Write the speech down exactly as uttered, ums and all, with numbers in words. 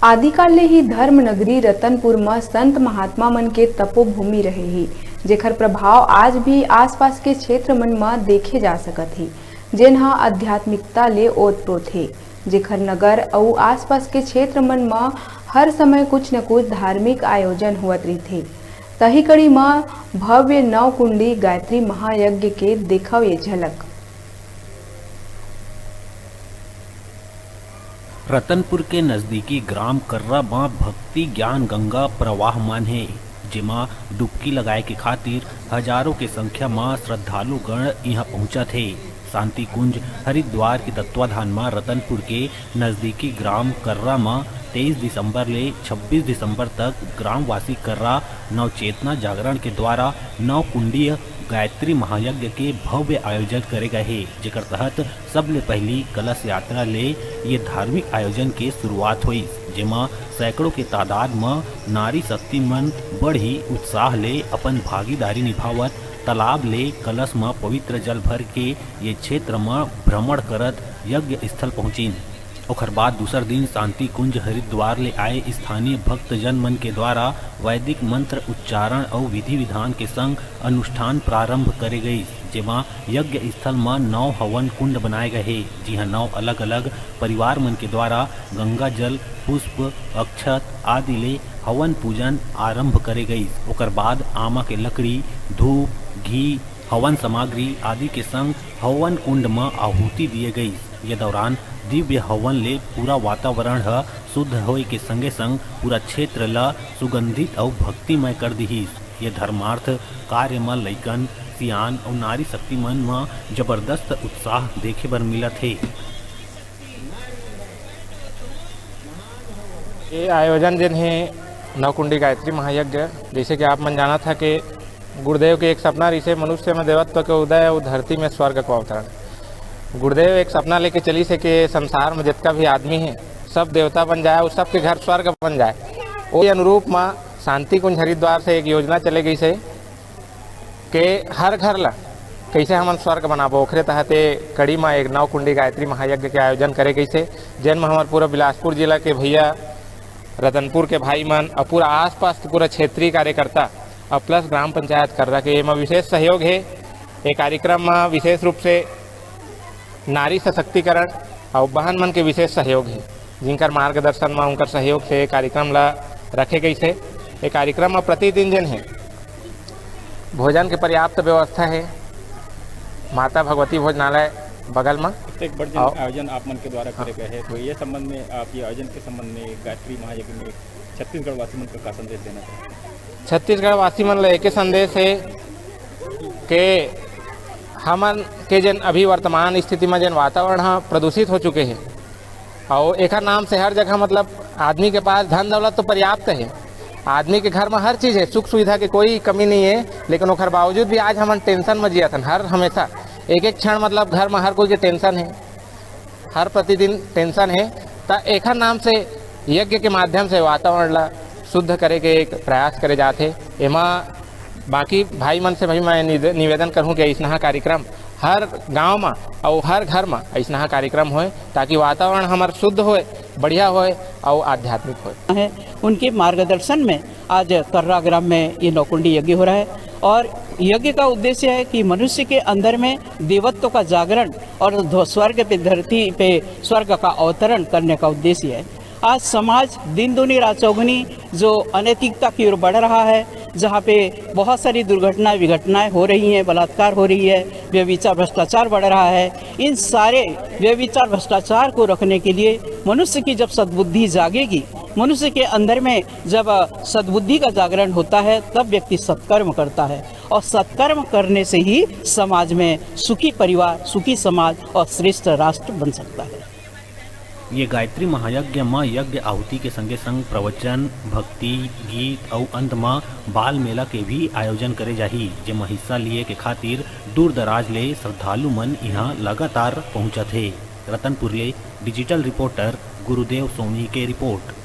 आदिकाल ले ही धर्म नगरी रतनपुर म संत महात्मा मन के तपोभूमि रहे ही, जेखर प्रभाव आज भी आसपास के क्षेत्र मन म देखे जा सकत हे, जेन ह आध्यात्मिकता ले ओत-प्रोत हे, जेखर नगर अउ आसपास के क्षेत्र मन म हर समय कुछ न कुछ धार्मिक आयोजन होवत रहिथे। तही कड़ी म भव्य नौ कुंडी गायत्री महायज्ञ के देखव ये झलक। रतनपुर के नजदीकी ग्राम कर्रा म भक्ति ज्ञान गंगा प्रवाहमान हे, जेमा डुबकी लगाए के खातिर हजारों के संख्या म श्रद्धालु गण इहां पहुंचत हे। शांति कुंज हरिद्वार के तत्वाधान म रतनपुर के नजदीकी ग्राम कर्रा म तेईस दिसंबर ले छब्बीस दिसंबर तक ग्रामवासी कर्रा नवचेतना जागरण के द्वारा नौ कुंडीय गायत्री महायज्ञ के भव्य आयोजन करे गए हे, जेकर तहत सबले पहिली कलश यात्रा ले ये धार्मिक आयोजन के शुरुआत होइस, जेमा सैकड़ों के तादाद म नारी शक्ति मन बड़ ही उत्साह ले अपन भागीदारी निभावत तालाब ले कलश म पवित्र जल भर के ये क्षेत्र म भ्रमण करत यज्ञ स्थल पहुंचिन। ओखर बाद दूसर दिन शांति कुंज हरिद्वार ले आए स्थानीय भक्तजन मन के द्वारा वैदिक मंत्र उच्चारण अउ विधि विधान के संग अनुष्ठान प्रारंभ करे गइस, जेमा यज्ञ स्थल म नौ हवन कुंड बनाए गए हे, जिहां नौ अलग-अलग परिवार मन के द्वारा गंगा जल, पुष्प, अक्षत आदि ले हवन पूजन आरंभ करे गइस। ओकर बाद आमा के लकड़ी, धूप, घी, हवन सामग्री आदि के संग हवन कुंड म आहुति दिए गइस। ये दौरान दिव्य हवन ले पूरा वातावरण ह शुद्ध होए के संगे संग पूरा क्षेत्र ल सुगंधित अउ भक्तिमय कर दिहिस। ये धर्मार्थ कार्य म लइकन, सियान अउ नारी शक्ति मन म जबरदस्त उत्साह देखे बर मिलत हे। ये आयोजन जेन हे नवकुंडी गायत्री महायज्ञ, जैसे कि आप मन जानत हा कि गुरुदेव के एक सपना रहिसे, मनुष्य में देवत्व के उदय अउ धरती में स्वर्ग के अवतरण। गुरुदेव एक सपना लेके चलिसे कि संसार में जितना भी आदमी है, सब देवता बन जाए, उस सबके घर स्वर्ग बन जाए। ओही अनुरूप म शांति कुंज हरिद्वार से एक योजना चले गइसे कि हर घर ला कैसे हमन स्वर्ग बनाबो, ओखरे तहत ए कड़ी म एक नौ कुंडी गायत्री महायज्ञ के आयोजन करे गइसे, जेन म हमर पूरा बिलासपुर जिला के भैया, रतनपुर के भाई मन अउ पूरा आसपास के पूरा क्षेत्रीय कार्यकर्ता अउ plus ग्राम पंचायत कर्रा के एमा विशेष सहयोग हे। ए कार्यक्रम म विशेष रूप से नारी सशक्तिकरण अउ बहन मन के विशेष सहयोग हे, जिनकर मार्गदर्शन म उनकर सहयोग से ए कार्यक्रम ला रखे गइसे। ए कार्यक्रम म प्रतिदिन जेन हे भोजन के पर्याप्त व्यवस्था हे, माता भगवती भोजनालय बगल म। इतने बड़ जन अउ आयोजन आप मन के द्वारा हाँ। करे गए हे, तो ये संबंध में, आप ये आयोजन के संबंध में गायत्री महायज्ञ में छत्तीसगढ़ वासी मन का का संदेश देना चाहते हैं? छत्तीसगढ़ वासी मन ला एके संदेश हे कि हमन के जेन अभी वर्तमान स्थिति म जेन वातावरण ह प्रदूषित हो चुके हे, अउ एकर नाम से हर जगह मतलब आदमी के पास धन दौलत तो पर्याप्त हे, आदमी के घर म हर चीज हे, सुख सुविधा के कोई कमी नहीं हे, लेकिन ओकर बावजूद भी आज हमन tension म जियत हन। हर हमेशा एक एक क्षण मतलब घर म हर कोई के tension हे, हर प्रतिदिन tension हे, त एखर नाम से यज्ञ के माध्यम से वातावरण ला शुद्ध करे के एक प्रयास करे जात हे। एमा बाकी भाई मन से भी मैं निदे-, निवेदन करहूँ कि अइसनहा कार्यक्रम हर गांव म अउ हर घर म अइसनहा कार्यक्रम होय, ताकि वातावरण हमर शुद्ध होय, बढ़िया होय अउ आध्यात्मिक होय। है, उनके मार्गदर्शन में आज कर्रा ग्राम में ये नौकुंडी यज्ञ हो रहा है और यज्ञ का उद्देश्य है कि मनुष्य के अंदर में देवत्व का जागरण और ध्व-, स्वर्ग पे, धरती पे स्वर्ग का अवतरण करने का उद्देश्य है। आज समाज दिन दूनी रात चौगुनी जो अनैतिकता की ओर बढ़ रहा है, जहाँ पे बहुत सारी दुर्घटनाएं, विघटनाएं हो रही हैं, बलात्कार हो रही है, व्यभिचार, भ्रष्टाचार बढ़ रहा है, इन सारे व्यभिचार, भ्रष्टाचार को रखने के लिए मनुष्य की जब सद्बुद्धि जागेगी, मनुष्य के अंदर में जब, अ, सद्बुद्धि का जागरण होता है, तब व्यक्ति सत्कर्म करता है और सत्कर्म करने से ही समाज में सुखी परिवार, सुखी समाज और श्रेष्ठ राष्ट्र बन सकता है। ये गायत्री महायज्ञ म यज्ञ आहुति के संगे संग प्रवचन, भक्ति, गीत अउ अंत म बाल मेला के भी आयोजन करे जाही, जेमा हिस्सा लिए के खातिर दूर दराज ले श्रद्धालु मन इहां लगातार पहुंचत हे। रतनपुर ले digital reporter गुरुदेव सोनी के report।